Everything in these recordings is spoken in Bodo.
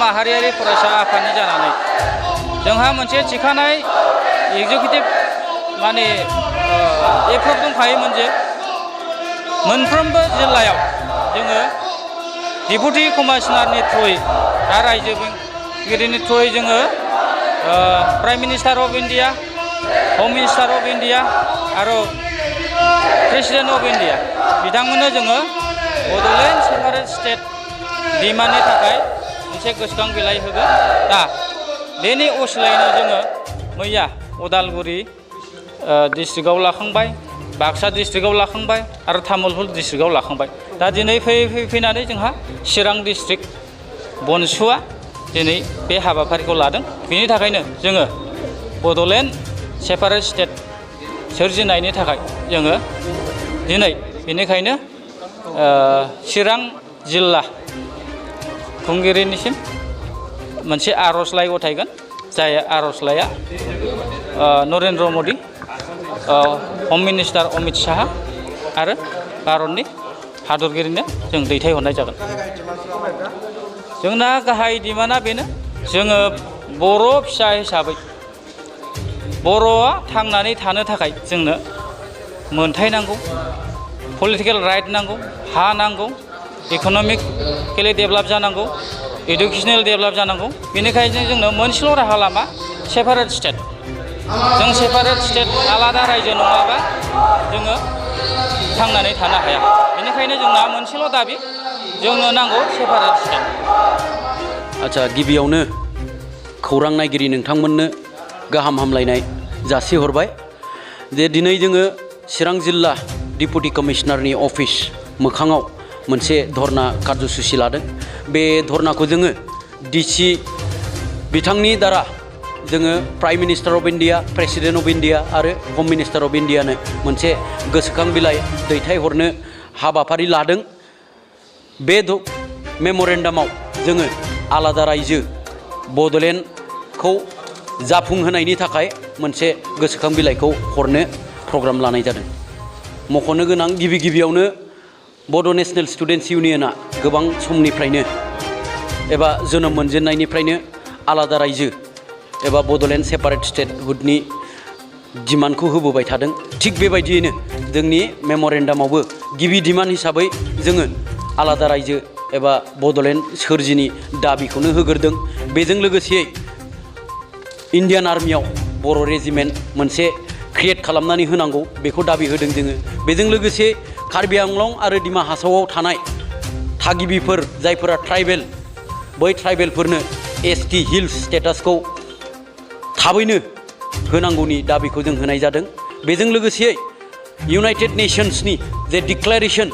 माहारियारि फरायसा आफादनि जानानै जोंहा मोनसे थिखानाय एग्जिकिउटिभ माने एप्रुभ दंखायोमोन जे मोनफ्रोमबो जिल्लायाव जोङो डेपुटि कमिशनारनि थ्रुयै दा रायजो बेंगिरिनि थ्रुयै जोङो प्राइम मिनिस्टार अफ इन्डिया, हम मिनिस्टार अफ इन्डिया आरो प्रेसिडेन्ट अफ इन्डिया बिथांमोननो जोङो बड'लेण्ड सेपारेट स्टेट डिमान्डनि थाखाय मोनसे गोसोखां बिलाइ होगोन। दा बेनि असिलायैनो जोङो मैया उदालगुरि डिस्ट्रिक्टआव लाखांबाय, बाक्सा डिस्ट्रिक्टआव लाखांबाय आरो तामुलपुर डिस्ट्रिक्टआव लाखांबाय। दा दिनै फैनानै जोंहा चिरां डिस्ट्रिक्ट बनसुआ दिनै बे हाबाफारिखौ लादों। बेनि थाखायनो जोङो बड'लेण्ड सेपारेट स्टेट सोरजिनायनि थाखाय जोङो दिनै बेनिखायनो चिरां जिल्ला खुंगिरिनिसिम मोनसे आर'जलाइ गथायगोन, जाय आर'जलाइया नरेन्द्र मदि, हम मिनिस्टार अमित शाह आरो भारतनि हादरगिरिनो जों दैथायहरनाय जागोन। जोंना गाहाय डिमान्डआ बेनो, जोङो बर' फिसा हिसाबै बर'आ थांनानै थानो थाखाय जोंनो मोनथाय नांगौ, पलिटिकेल राइट नांगौ, हा नांगौ, इक'नमिकेलि डेभेलप जानांगौ, इडुकेसनेल डेभेलप जानांगौ। बेनिखायनो जोंनो मोनसेल' राहा लामा सेपारेट स्टेट। जों सेपारेट स्टेट आलादा रायजो नङाबा जोङो थांनानै थानो हाया। बेनिखायनो जोंना मोनसेल' दाबि, जोंनो नांगौ सेपारेट स्टेट। आच्छा, गिबियावनो खौरां नायगिरि नोंथांमोननो गाहाम हामलायनाय जासिहरबाय जे दिनै जोङो चिरां जिल्ला डेपुटि कमिशनारनि अफिस मोखाङाव मोनसे धर्ना कार्यसुचि लादों। बे धर्नाखौ जोङो डिसि बिथांनि दारा जोङो prime minister of India, president of India आरो हम मिनिस्टार अफ इन्डियानो मोनसे गोसोखां बिलाइ दैथायहरनो हाबाफारि लादों। बे मेम'रेन्डामाव जोङो आलादा रायजो बड'लेण्डखौ जाफुंहोनायनि थाखाय मोनसे गोसोखां बिलाइखौ हरनो प्रग्राम लानाय जादों। मख'नो गोनां गिबियावनो बड' नेशनेल स्टुडेन्टस इउनियना गोबां समनिफ्रायनो एबा जोनोम मोनजेननायनिफ्रायनो आलादा रायजो एबा बड'लेण्ड सेपारेट स्टेटहुडनि डिमान्डखौ होबोबाय थादों। थिग बेबायदियैनो जोंनि मेम'रेन्डामावबो गिबि डिमान्ड हिसाबै जोङो आलादा रायजो एबा बड'लेण्ड सोरजिनि दाबिखौनो होग्रोदों। बेजों लोगोसेयै इन्डियान आर्मियाव बर' रेजिमेन्ट मोनसे क्रिएट खालामनानै होनांगौ, बेखौ दाबि होदों जोङो। बेजों लोगोसे कार्बि आंलं आरो डिमा हासावआव थानाय थागिबिफोर जायफोरा ट्राइबेल, बै ट्राइबेलफोरनो एसटि हिल्स स्टेटासखौ थाबैनो होनांगौनि दाबिखौ जों होनाय जादों। बेजों लोगोसे इउनाइटेड नेशन्सनि जे डिक्लेरेसन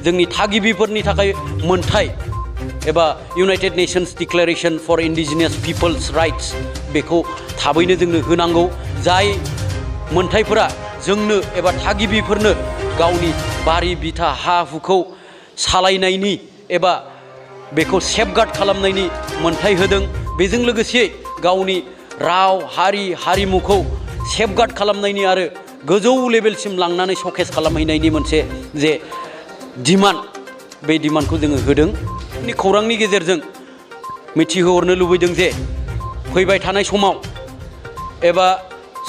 जोंनि थागिबिफोरनि थाखाय मोनथाय एबा United Nations declaration for indigenous peoples rights, बेखौ थाबैनो जोंनो होनांगौ। जाय मोनथायफोरा जोंनो एबा थागिबिफोरनो गावनि बारि बिथा हा हुखौ सालायनायनि एबा बेखौ सेफगार्ड खालामनायनि मोनथाय होदों। बेजों लोगोसे गावनि राव हारि हारिमुखौ सेफगार्ड खालामनायनि आरो गोजौ लेभेलसिम लांनानै शकेस खालामहैनायनि मोनसे जे डिमान्ड, बे डिमान्डखौ जोङो होदों। खौरांनि गेजेरजों मिथिहोहरनो लुबैदों जे फैबाय थानाय समाव एबा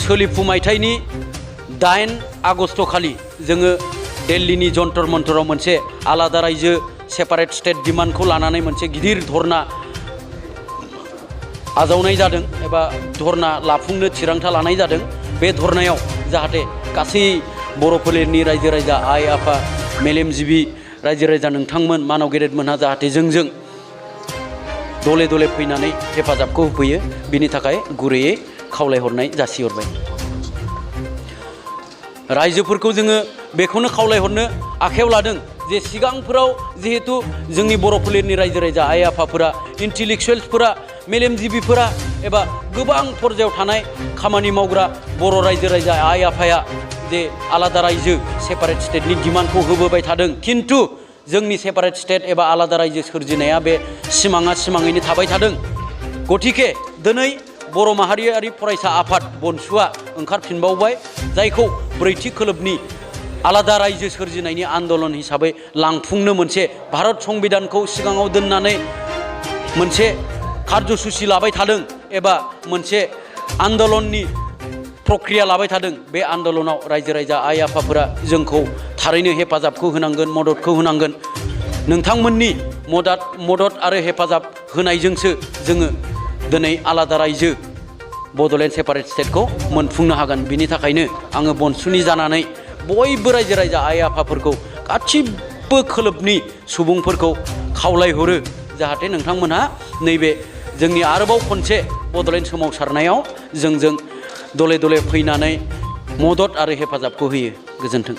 सोलिफु मायथाइनि 8 आगस्ट खालि जोङो दिल्लीनि जन्तर मन्तराव मोनसे आलादा रायजो सेपारेट स्टेट डिमान्डखौ लानानै मोनसे गिदिर धर्ना आजावनाय जादों एबा धर्ना लाफुंनो थिरांथा लानाय जादों। बे धर्नायाव जाहाथे गासै बर' फोलेरनि रायजो राजा, आइ आफा, मेलेमजिबि रायजो राजा नोंथांमोन, मानव गेदेरमोनहा जाहाथे जोंजों दले दले फैनानै हेफाजाबखौ होफैयो, बिनि थाखाय गुरैयै खावलायहरनाय जासिहरबाय। रायजोफोरखौ जोङो बेखौनो खावलायहरनो आखायाव लादों जे सिगांफोराव जिहेतु जोंनि बर' फोलेरनि रायजो राजा, आइ आफाफोरा, इन्टेलेक्सुवेल्सफोरा, मेलेमजिबिफोरा एबा गोबां पर्जायाव थानाय खामानि मावग्रा बर' रायजो राजा, आइ आफाया जे आलादा रायजो सेपारेट स्टेटनि डिमान्डखौ होबोबाय थादों। खिन्थु जोंनि सेपारेट स्टेट एबा आलादा रायजो सोरजिनाया बे सिमाङा सिमाङैनो थाबाय थादों। गतिके दिनै बर' माहारियारि फरायसा आफाद बनसुआ ओंखारफिनबावबाय, जायखौ ब्रैथि खोलोबनि आलादा रायजो सोरजिनायनि आन्दलन हिसाबै लांफुंनो मोनसे भारत संबिधानखौ सिगाङाव दोननानै मोनसे कार्यसुचि लाबाय थादों एबा मोनसे आन्दलननि प्रक्रिया लाबाय थादों, बे आन्दलनाव रायजो राजा आइ आफाफोरा जोंखौ थारैनो हेफाजाबखौ होनांगोन, मददखौ होनांगोन। नोंथांमोननि मदद आरो हेफाजाब होनायजोंसो जोङो दिनै आलादा रायजो बड'लेण्ड सेपारेट स्टेटखौ मोनफुंनो हागोन। बिनि थाखायनो आङो बनसुनि जानानै बयबो रायजो राजा आइ आफाफोरखौ गासिबो खोलोबनि सुबुंफोरखौ खावलायहरो जाहाथे नोंथांमोनहा नैबे जोंनि आरोबाव खनसे बड'लेण्ड सोमावसारनायाव जोंजों दले दले फैनानै मदद आरो हेफाजाबखौ होयो। गोजोन्थों।